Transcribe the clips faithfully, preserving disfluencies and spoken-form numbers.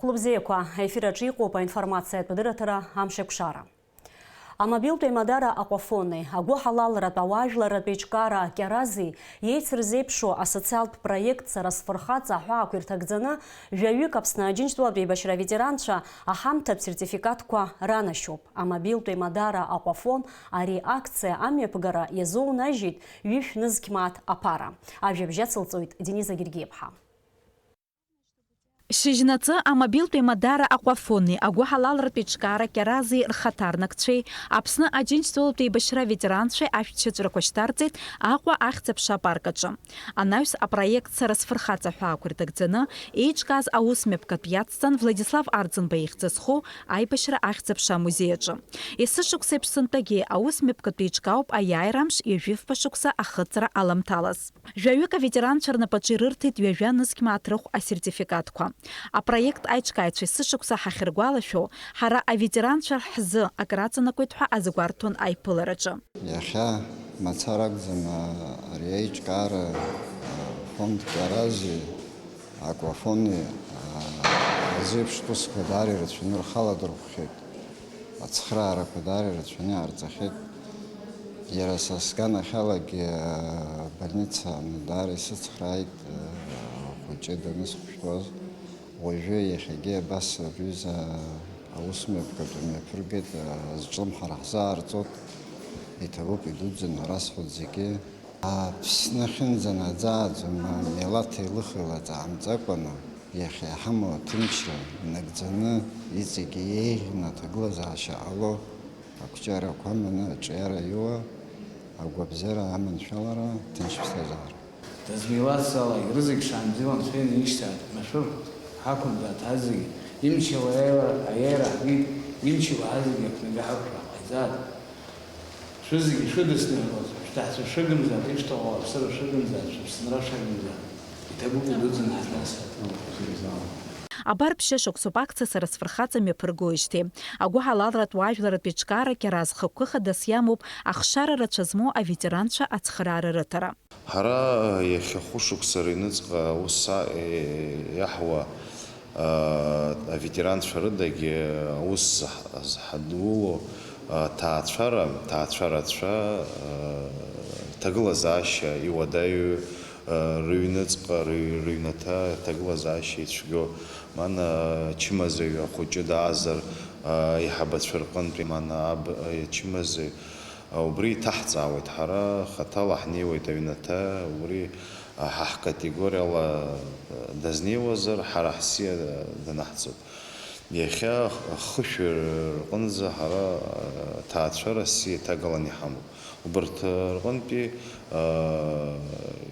Хәлыбзиақәа, аефир аҿы иҟоуп аинформациатә дырраҭара Амшеикәшара. Амобилтә еимадара Аҟәафони, агәыҳалалратә ауаажәларратә еиҿкаара Кьарази еицырзеиԥшу асоциалтә проект Сара сфырхаҵа аҳәаақәа ирҭагӡаны, жәаҩык Аԥсны Аџьынџьтәылатә еибашьра аветеранцәа аҳамҭатә сертификатқәа ранашьоуп. Амобилтә еимадара Аҟәафон ари акциа амҩаԥгара иазоунажьит ҩышә нызқь мааҭ аԥара. Ажәабжь ацылҵоит Дениза Гергиеԥҳа. Шьыжьнаҵы амобилтә еимадара Аҟәафони агәыҳалалратә еиҿкаара Кьарази рхаҭарнакцәеи Аԥсны Аџьынџьтәылатә еибашьра аветеранцәеи ашәҭшьыҵәрақәа шьҭарҵеит Аҟәа ахьӡ-аԥша апарк аҿы. Анаҩс апроект Сара сфырхаҵа ҳәаақәа ирҭагӡаны еиҿкааз аусмҩаԥгатә иацҵан Владислав Арӡынба ихьӡ зху аибашьра ахьӡ-аԥша амузеи аҿы. Есышықәса еиԥш сынтәагьы аусмҩаԥгатә еиҿкаауп аиааира амш ҩажәи фба шықәса ахыҵра аламҭалаз. Жәаҩык аветеранцәа рнапаҿы ирырҭеит ҩажәа нызқь мааҭ рыхә асертификатқәа. Апроект аиҿкааҩцәа есышықәса ҳахьыргәалашәо, ҳара аветеранцәа ҳзы акраҵанакуеит ҳәа азгәарҭон аиԥылараҿы. Иахьа мацара акәӡам, ари аиҿкаара, фонд Кьарази Аҟәафони, а, азеиԥш усқәа даара ирацәаны рхала дырхәхьеит. Ацхыраарақәа даара ирацәаны иаарҵахьеит. Иара са сганахьалагьы, а, больницаҟны даара исыцхрааит, а, ахәыҷы данысхәышәтәуаз. Уажәы иахьагьы абас рҩыза аусмҩаԥгатә мҩаԥыргеит, а, зҿлымҳара ҳзаарҵоит. Иҭабуп, идуӡӡан ҳәа расҳәоит зегьы. Аԥсны ахьынӡанаӡааӡом, амилаҭ еилых-еилаҵ ҟамҵакәаны, иахьа иҳамоу аҭынчра нагӡаны, иҵегьы еиӷьны аҭагылазаашьа ҟало, ақәҿиарақәа аманы аҿиара иуа, агәабзиара аманшәалара, ҭынч ԥсҭазаара. Дазмилаҭ сала, ирызегь шаанӡа иланцәа инаишьҭааит, машәыр ҳақәымтәааит ҳазегьы, имчала аиааира, аиааира ҳгеит, имчала ҳазегьы ақәнага ҳақәшәа ҳҟаиҵааит. Шәызегьы шәыдысныҳәалоит, шәҭаацәа шәыгымзааит, ишәҭаху ауааԥсыра шәыгымзааит, шәыԥсынра шәагымзааит. Иҭабуп идуӡӡаны ҳаҭрасра. Абар ԥшьышықәсоуп акциа Сара сфырхаҵа мҩаԥыргоижьҭеи. Агәыҳалалратә уаажәларратә еиҿкаара Кьараз хықәкы хадас иамоуп ахшара рацәа змоу аветеранцәа ацхыраара рыҭара. Ҳара иахьа хәышықәса рыҩныҵҟа аус а-, е-, иаҳуа, а, аветеранцәа рыдагьы аус зҳ-, зҳадуло, а, ҭаацәара, ҭаацәарацәа, а, ҭагылазаашьа иуадаҩу, а, рыҩныҵҟа, рыҩ-, рыҩнаҭа ҭагылазаашьа ицәгьоу, мана ачымазаҩ ахәыҷы даазар, а, аиҳабацәа рҟынтәи, мана аб-, ачымазаҩ, Убри иҭаҳҵаауеит, ҳара хаҭала ҳнеиуеит аҩнаҭа, убри ҳа ҳкатегориала дазнеиуазар, ҳара ҳсиа данаҳҵоит. Иахьа хышә рҟынӡа ҳара ҭаацәара ссиа иҭагалан иҳамоуп. Убарҭ рҟынтәи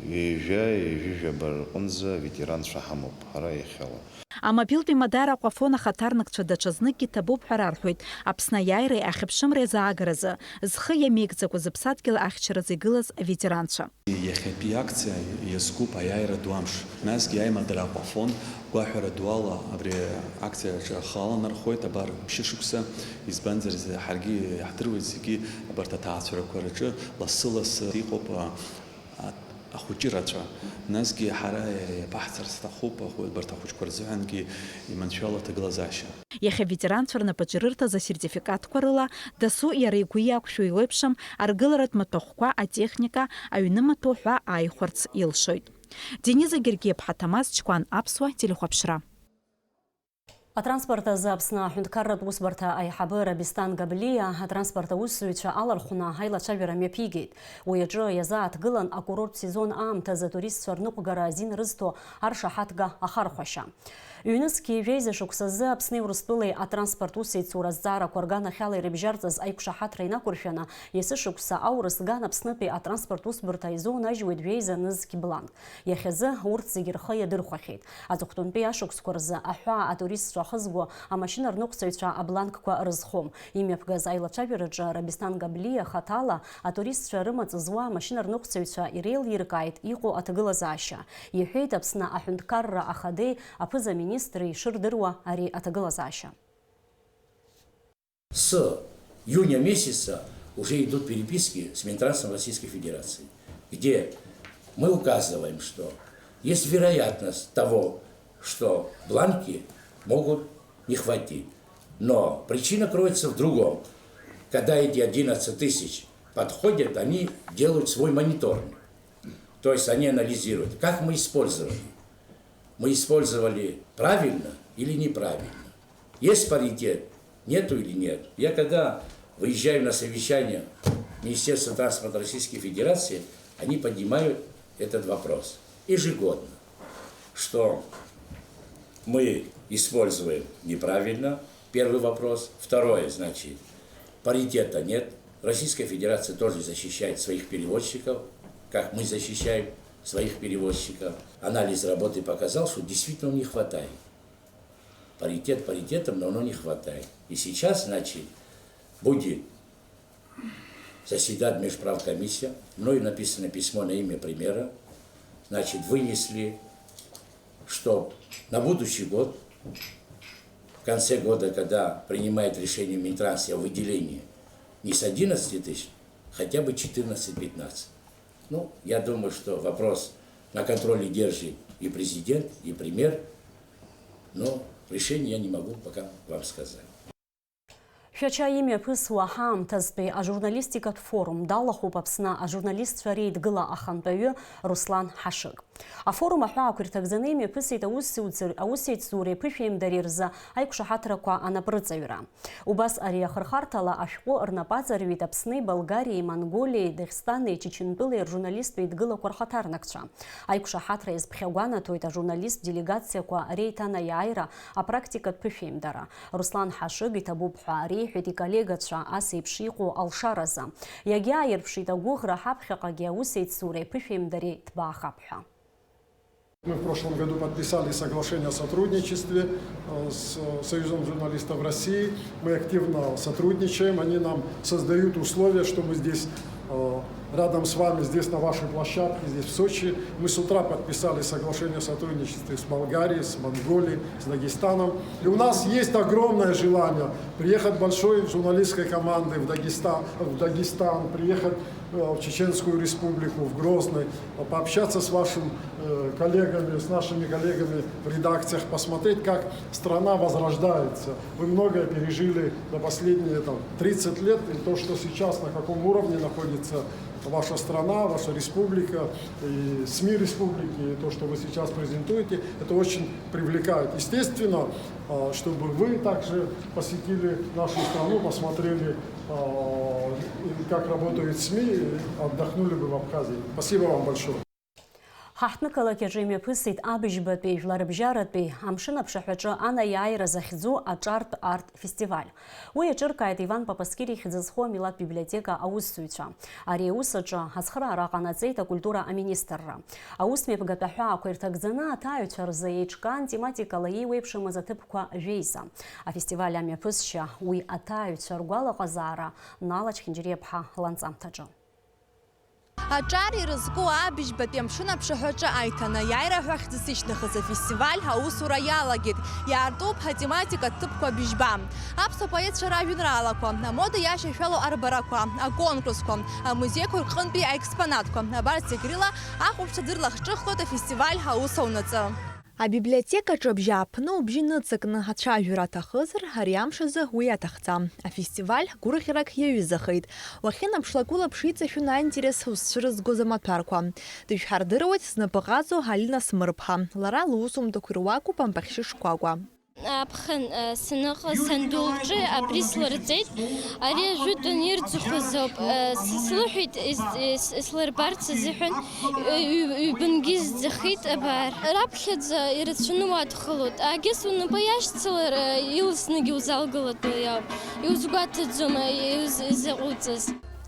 ҩажәа, ҩажәижәаба рҟынӡа ветеранцәа ҳамоуп ҳара иахьала. Амобилтә еимадара Аҟәафон ахаҭарнакцәа даҽазныкгьы иҭабуп ҳәа рарҳәоит Аԥсны аиааиреи ахьыԥшымреи азаагаразы, зхы иамеигӡакәа зыԥсадгьыл ахьчаразы игылаз аветеранцәа. Иахьатәи акциа иазкуп аиааира ду амш. Насгьы аимадара Аҟәафон гәаҳәара дуала абри акциа аҿы ахы аланархоит, абар, ԥшьышықәса, избанзар, ҳаргьы иаҳдыруеит зегьы абарҭ аҭаацәарақәа рҿы лассы-лассы иҟоуп, а, ахәыҷы рацәа. Насгьы ҳара иаԥаҳҵар сҭахуп, ахәы-, абарҭ ахәыҷқәа рзыҳәангьы иманшәало аҭагылазаашьа. Иахьа аветеранцәа рнапаҿы ирырҭаз асертификатқәа рыла, дасу иара игәы иақәшәо еиуеиԥшым аргыларатә маҭәахәқәа, атехника, аҩны маҭәа ҳәа ааихәарц илшоит. Дениза Гергиаԥҳа, Ҭамаз Чкәан, Аԥсуа телехәаԥшра. Атранспорт азы Аԥсны аҳәынҭқарратә усбарҭа аиҳабы Рабистан Габлиа атранспорт аусзуҩцәа алархәны аилацәажәара мҩаԥигеит. Уи аҿы иазааҭгылан акурорттә сезон аамҭазы атуристцәа рныҟәгара азин рызҭо аршаҳаҭга ахархәашьа. Ҩнызқьи жәеиза шықәсазы Аԥсни Урыстәылеи атранспорт усеицура азҵаарақәа рганахьала ирыбжьарҵаз аиқәшаҳаҭра инақәыршәаны, есышықәса аурыс ган Аԥснытәи атранспорт усбарҭа изунажьуеит жәеиза нызқь бланк. Иахьазы урҭ зегьы рхы иадырхәахьеит. Аҵыхәтәантәи ашықәсқәа рзы аҳәаа атуристцәа ахызго амашьынарныҟәцаҩцәа абланкқәа рызхом. Имҩаԥгаз аилацәажәараҿы Рабистан Габлиа хаҭала атуристцәа рымаҵ зуа амашьынарныҟәцаҩцәа иреилиркааит иҟоу аҭагылазаашьа. Иҳәеит Аԥсны аҳәынҭқарра ахадеи аԥыза-министри шырдыруа ари аҭагылазаашьа. С июня месяца уже идут переписки с Минтрансом Российской Федерации, где мы указываем, что есть вероятность того, что бланки Могут не хватить. Но причина кроется в другом. Когда эти одиннадцать тысяч подходят, они делают свой мониторинг. То есть они анализируют, как мы использовали. Мы использовали правильно или неправильно. Есть паритет, нету или нет. Я когда выезжаю на совещание Министерства транспорта Российской Федерации, они поднимают этот вопрос ежегодно, что мы используем неправильно, первый вопрос. Второе, значит, паритета нет. Российская Федерация тоже защищает своих перевозчиков, как мы защищаем своих перевозчиков. Анализ работы показал, что действительно не хватает. Паритет паритетом, но оно не хватает. И сейчас, значит, будет заседать межправкомиссия, мной написано письмо на имя премьера, значит, вынесли, что на будущий год, в конце года, когда принимает решение Минтранс о выделении не с одиннадцати тысяч, хотя бы четырнадцать-пятнадцать. Ну, я думаю, что вопрос на контроле держит и президент, и премьер, но решение я не могу пока вам сказать. Шәача имҩаԥысуа ҳаамҭазтәи ажурналистикатә форум далахәуп Аԥсны ажурналистцәа реидгыла ахантәаҩы Руслан Ҳашыг. Афорум аҳәаақәа ирҭагӡаны имҩаԥысит аусеицуреи аԥышәеимдареи рзы аиқәшаҳаҭрақәа анапрыҵаҩра. Убас ари ахырхарҭала ашәҟәы рнапаҵарҩит Аԥсни, Болгариеи, Монголиеи, Дагестани, Чечентәылеи ржурналисттә еидгылақәа рхаҭарнакцәа. Аиқәшаҳаҭра иазԥхьагәанаҭоит ажурналисттә делегациақәа реиҭанаиааира, апрактикатә ԥышәеимдара. Руслан Ҳашыг иҭабуп ҳәа реиҳәеит иколлегацәа, ас еиԥш иҟоу алшаразы. Иагьааирԥшит агәыӷра ҳаԥхьаҟагьы аусеицуреи аԥышәеимдареи ҭбаахап ҳәа. Мы в прошлом году подписали соглашение о сотрудничестве, э, с Союзом журналистов России. Мы активно сотрудничаем. Они нам создают условия, что мы здесь, э, рядом с вами, здесь, на вашей площадке, здесь, в Сочи. Мы с утра подписали соглашение о сотрудничестве с Болгарией, с Монголией, с Дагестаном. И у нас есть огромное желание приехать большой журналистской командой в Дагестан, в Дагестан, приехать, э, в Чеченскую Республику, в Грозный, пообщаться с вашим, э, коллегами, с нашими коллегами в редакциях, посмотреть, как страна возрождается. Вы многое пережили за последние, там, тридцать лет, и то, что сейчас, на каком уровне находится ваша страна, ваша республика, и СМИ республики, и то, что вы сейчас презентуете, это очень привлекает. Естественно, а, чтобы вы также посетили нашу страну, посмотрели, а, и как работают СМИ, и отдохнули бы в Абхазии. Спасибо вам большое. Ҳаҳҭнықалақь аҿы имҩаԥысит абыжьбатәи, жәларыбжьаратәи, амшынаԥшаҳәаҿы анаиааира захьӡу аҿартә арт фестиваль. Уи аҿыркааит Иван Папаскир ихьӡ зху амилаҭ библиотека аусзуҩцәа. Ари аус аҿы ацхыраара ҟанаҵеит акультура аминистрра. Аусмҩаԥгатә аҳәаақәа ирҭагӡаны аҭааҩцәа рзы еиҿкаан тематикала еиуеиԥшымыз аҭыԥқәа жәеиза. Афестиваль амҩаԥысшьа уи аҭааҩцәа ргәалаҟазаара Нала Чхинџьариаԥҳа ланҵамҭаҿы. Аҿар ирызку абыжьбатәи амшын аԥшаҳәаҿы аиҭанаиааира ҳәа хьӡыс ишьҭнахыз афестиваль аусура иалагеит. Иаартуп ҳатематикатә ҭыԥқәа быжьба. Аԥсуа поетцәа ражәеинраалақәа, амода иашьашәалоу арбарақәа, аконкурсқәа, амузеиқәа рҟынтәи аекспонатқәа, абарҭ зегь рыла ахәаԥшцәа дырлахҿыххоит афестиваль аус аунаҵы. Абиблиотекаҿы абжьааԥны убжьы ныҵакны ацәажәара аҭахызар, ари амш азы уи аҭахӡам. Афестиваль гәырӷьарак иаҩызахеит. Уахьынаԥшлак улаԥш иҵашәон аинтерес узцәырызгоз амаҭәарқәа. Дышәҳардыруеит знапы ҟазо Алина Смырԥҳа. Лара лусумҭақәа ируакуп ампахьшьы шкәакәа. Аԥхын, э, саныҟаз санду лҿы абри слырҵеит. Ари ажәытәан ирӡахәыз ауп, э, с-, слыҳәеит, ис-, ис-, слырбарц азыҳәан, э, ҩ-, ҩбангьы изӡахит, абар. Раԥхьаӡа ирацәаны уадхалоит. Агьыс унапы иашьцылар, э, илсныгьы узалгалатәы иауп. Иузгәаҭаӡом, э, иуз-, изаҟәыҵыз.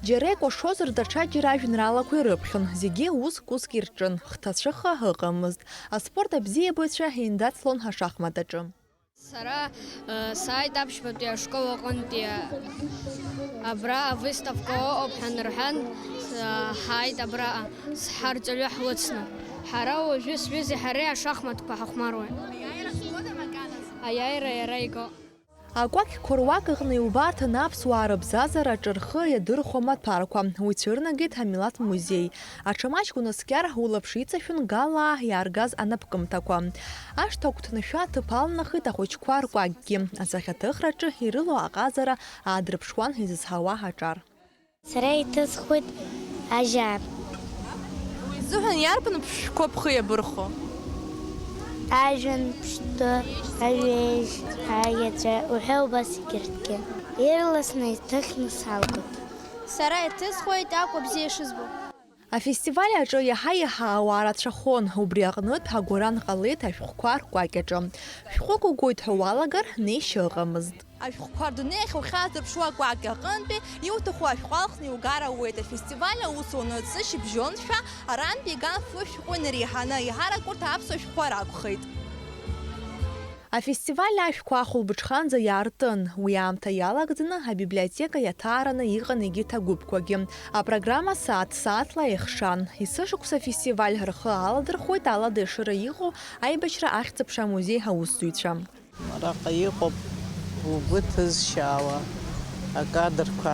Џьара икәашозар, даҽаџьара ажәеинраалақәа ирыԥхьон, зегьы ус-уск ирҿын, хҭацәыха ыҟамызт. Аспорт абзиабаҩцәа еиндацлон ашахмат аҿы. Сара, э, сааит аԥшьбатәи ашкол аҟынтәи, абра авыставка ыҟоуп ҳәа анырҳәан, э, ҳааит абраҟа, ҳарҵаҩы ҳлыцны. Ҳара уажәы сҩызеи ҳареи ашахматқәа ҳахәмаруеит. Аиааира иара иго. Акәакьқәа руак аҟны иубарҭан аԥсуаа рыбзазара аҿы рхы иадырхәо амаҭәарқәа. Уи цәырнагеит амилаҭ музеи. Аҽа маҷк унаскьар, улаԥш иҵашәон Галаа иааргаз анапкымҭақәа. Ашҭа агәҭнышәа аҭыԥ алнахит ахәыҷқәа ркәакьгьы. Асахьаҭыхраҿы ирылоу аҟазара аадырԥшуан изызҳауа аҿар. Сара иҭысхуеит ажьа. Уи изыҳәан иарбан ԥшшәқәа бхы иабырхәо? Ажәҩан ԥштәы, аҩежь, аиаҵәа уҳәа убас егьырҭгьы. Ирласны иҭыхны салгоит. Сара иҭысхуеит Аҟәа бзиа шызбо. Афестиваль аҿы иаҳа-иаҳа ауаа рацәахон, убри аҟнытә ҳагәаран ҟалеит ашәҟәқәа ркәакь аҿы. Шәҟәык угоит ҳәа уалагар, неишьа ыҟамызт. Ашәҟәқәа рдунеи ахь ухьаазырԥшуа акәакь аҟынтәи иуҭаху ашәҟәы алхны иугар ауеит. Афестиваль аус уаныҵы шьыбжьоншәа арантәи иган фышә шәҟәы инареиҳаны, еиҳарак урҭ аԥсуа шәҟәқәа ракәхеит. Афестиваль ашәқәа ахәылбыҽханӡа иаартын. Уи аамҭа иалагӡаны абиблиотека иаҭаараны иҟан егьырҭ агәыԥқәагьы. Апрограмма сааҭ-сааҭла еихшан. Есышықәса афестиваль рхы аладырхәуеит Алада Ешыра иҟоу аибашьра ахьӡ-аԥша амузеи аусзуҩцәа. Араҟа иҟоуп угәы ҭызшьаауа акадрқәа,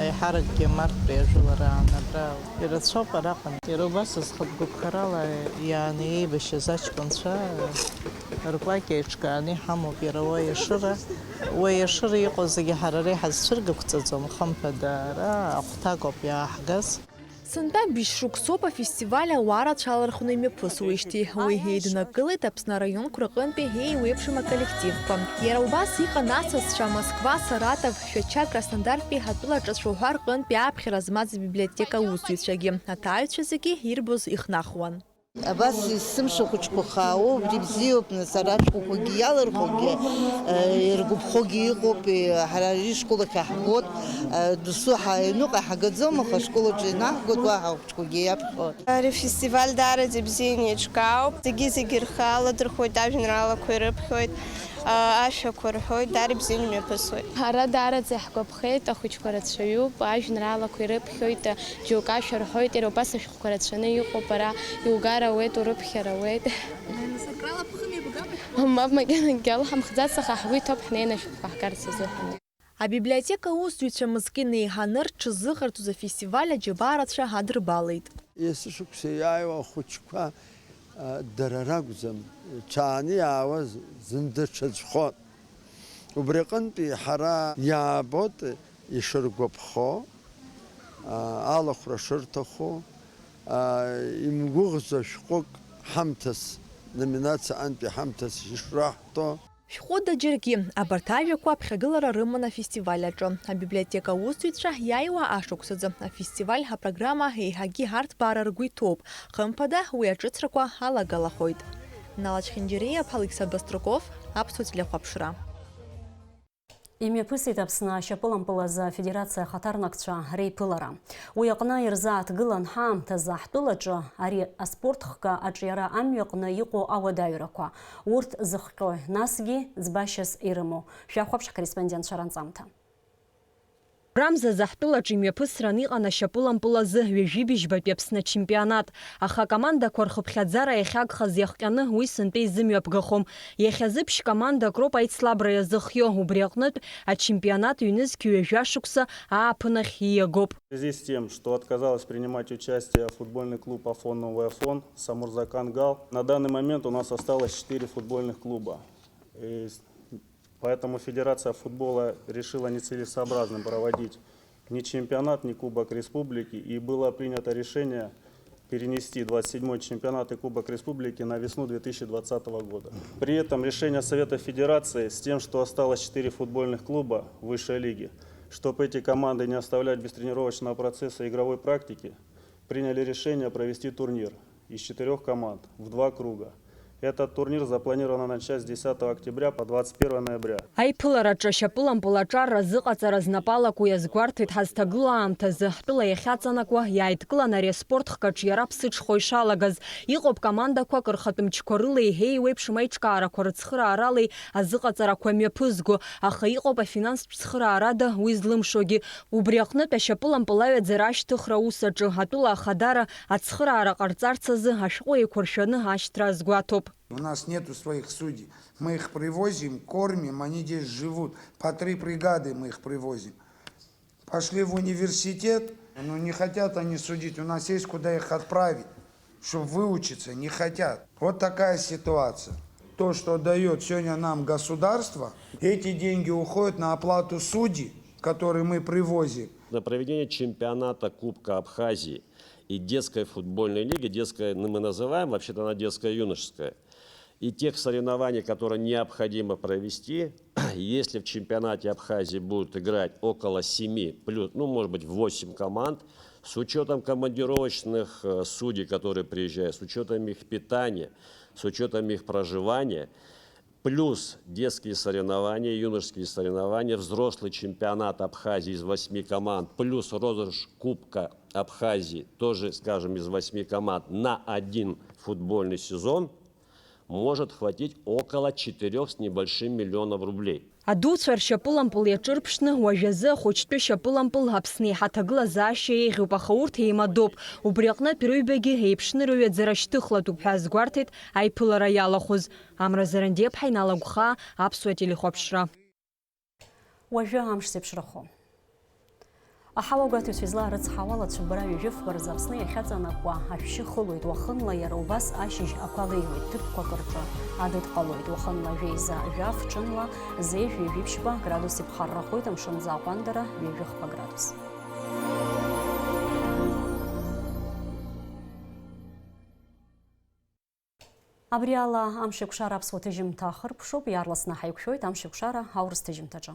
аиҳаракгьы марттәи ажәылараан абра ирацәоуп араҟа. Иара убас зхатә гәыԥхарала иааны еибашьыз аҷкәынцәа ркәакь еиҿкааны иҳамоуп иара уа Ешыра. Уа Ешыра иҟоу зегьы ҳара ара иҳазцәыргақәҵаӡом, хымԥада, ара ахәҭакоуп иааҳгаз. Сынтәа быжь шықәсоуп афестиваль ауаа рацәа алархәны имҩаԥысуеижьҭеи. Уи еиднакылеит Аԥсны араионқәа рҟынтәи еиуеиԥшым аколлективқәа. Иара убас иҟан асасцәа Москва, Саратов, Шәача, Краснодартәи атәылаҿацәа уҳәа рҟынтәи аԥхьара змаз абиблиотека аусзуҩцәагьы. Аҭааҩцәа зегьы ирбоз ихнахуан. Абас есымша хәыҷқәа хаауа, убри бзиоуп, нас, ара ашәҟәқәагьы иалырхуагьы, э, иргәаԥхогьы ыҟоуп, э, ҳара ари школ ахь иаҳгоит, э, досу ҳа-, аҩныҟа иҳагаӡом, аха ашкол аҿы ианаҳгоит, уа ҳахәыҷқәагьы иаԥхьоит. Ари афестиваль даараӡа ибзианы еиҿкаауп, зегьы-зегьы рхы аладырхәоит, ажәеинраалақәа ирыԥхьоит, а, ашәақәа рҳәоит, даара ибзианы имҩаԥысуеит. Ҳара даараӡа иаҳгәаԥхеит, ахәыҷқәа рацәаҩуп, ажәеинраалақәа ирыԥхьоит, џьоукы ашәа рҳәоит, иара убас ашәҟәқәа рацәаны иҟоуп, ара иугар ауеит, урыԥхьар ауеит. Нас акрала бхы мҩаԥгама? Мап, макьанагьы алҳамхӡац, аха ҳгәы иҭоуп ҳнеины ашәҟәқәа ҳгарц азыҳәан. Абиблиотека аусзуҩцәа мызкы инеиҳаны рҽызыҟарҵоз афестиваль аџьабаа рацәа адырбалеит. Есышықәса иааиуа ахәыҷқәа, а, дара ракәӡам, ҽааны иаауаз зынӡа ҽаӡәхон. Убри аҟынтәи ҳара иаабоит ишыргәаԥхо, а, алахәра шырҭаху, а, имгәыӷӡо шәҟәык ҳамҭас, номинациа антәи ҳамҭас ишраҳҭо. Шәҟәыда џьаргьы, абарҭ ажәақәа аԥхьагылара рыман афестиваль аҿы. Абиблиотека аусзуҩцәа иааиуа ашықәсазы афестиваль апрограмма еиҳагьы арҭбаара ргәы иҭоуп. Хымԥада, уи аҿыцрақәа алагалахоит. Нала Чхинџьариа, Алықьса Баструков, Аԥсуа телехәаԥшра. Имҩаԥысит Аԥсны ашьапылампылазы афедерациа ахаҭарнакцәа реиԥылара. Уи аҟны ирзааҭгылан ҳаамҭазы ҳтәылаҿы ари аспорт хкы аҿиара амҩаҟны иҟоу ауадаҩрақәа, урҭ зыхҟьои, насгьы ӡбашьас ирымоу. Шәахәаԥш ҳкорреспондентцәа ранҵамҭа. Рамзазы ҳтәылаҿы имҩаԥысран иҟан ашьапылампыл азы ҩажәибжьбатәи Аԥсны ачемпионат. Аха акомандақәа рхыԥхьаӡара иахьагхаз иахҟьаны уи сынтәа изымҩаԥгахом. Иахьазы ԥшь командак роуп аицлабра иазыхио, убри аҟнытә ачемпионат ҩнызқь ҩажәа шықәса ааԥын ахь ииагоуп. В связи с тем, что отказалось принимать участие футбольный клуб Афон Новый Афон, Самурзакан Гал, на данный момент у нас осталось четыре футбольных клуба. И с-, поэтому Федерация футбола решила нецелесообразным проводить ни чемпионат, ни Кубок Республики, и было принято решение перенести двадцать седьмой чемпионат и Кубок Республики на весну две тысячи двадцатого года. При этом решение Совета Федерации с тем, что осталось четыре футбольных клуба высшей лиги, чтобы эти команды не оставлять без тренировочного процесса и игровой практики, приняли решение провести турнир из четырёх команд в два круга. Этот турнир запланировано начать с десятого октября по двадцать первое ноября. Аиԥылараҿы ашьапылампыл аҿар азыҟаҵара знапы алаку иазгәарҭеит ҳазҭагылоу аамҭазы, ҳтәыла иахьаҵанакуа, иааидкылан ари аспорт хкы аҿиара ԥсыҽхәа ишалагаз. Иҟоуп командақәак рхатәы мчқәа рылеи еиуеиԥшым аиҿкаарақәа рыцхырааралеи азыҟаҵарақәа мҩаԥызго, аха иҟоуп афинанстә цхыраарада уи злымшогьы. Убри аҟнытә ашьапылампыл аҩаӡара ашьҭыхра аус аҿы атәыла ахадара ацхыраара ҟарҵарц азы ашәҟәы еиқәыршәаны ашьҭра азгәаҭоуп. У нас нету своих судей. Мы их привозим, кормим, они здесь живут. По три бригады мы их привозим. Пошли в университет, ну не хотят они судить, у нас есть куда их отправить, чтобы выучиться, не хотят. Вот такая ситуация. То, что дает сегодня нам государство, эти деньги уходят на оплату судей, которые мы привозим. На проведение чемпионата Кубка Абхазии и детской футбольной лиги, детская, ну, мы называем, вообще-то она детская юношеская, и тех соревнований, которые необходимо провести, если в чемпионате Абхазии будут играть около семи, плюс, ну, может быть, восемь команд, с учетом командировочных э, судей, которые приезжают, с учетом их питания, с учетом их проживания, плюс детские соревнования, юношеские соревнования, взрослый чемпионат Абхазии из восьми команд, плюс розыгрыш Кубка Абхазии, тоже, скажем, из восьми команд на один футбольный сезон, может хватить около четырёх с небольшим миллионов рублей. Адуцәа ршьапылампыл иаҿырԥшны, уажәазы ахәыҷтәы шьапылампыл Аԥсны еиҳа аҭагылазаашьа еиӷьуп, аха урҭ еимадоуп. Убри аҟнытә рыҩбагьы еиԥшны рыҩаӡара шьҭыхлатәуп ҳәа азгәарҭеит аиԥылара иалахәыз. Амра Зарандиаԥҳа иналагәхаа аԥсуа телехәаԥшра. Уажәы амш зеиԥшрахо. Аҳауа гәаҭаҩцәа излаарыцҳауа, алацәыббара ҩажәи фба рзы Аԥсны иахьаҵанакуа ашәшьы хылоит, уахынла иара убас ашьыжь ақәа леиуеит, ҭыԥқәак рҿы адыд ҟалоит, уахынла жәеиза жәаф, ҽынла зеижә ҩажәи ԥшьба градус иԥхаррахоит, амшынӡы аҟәандара ҩажәи хԥа градус. Абри ала Амшеикәшара аԥсуа ҭыжьымҭа ахыркәшоуп, иаарласны ҳаиқәшәоит Амшеикәшара аурыс ҭыжьымҭаҿы.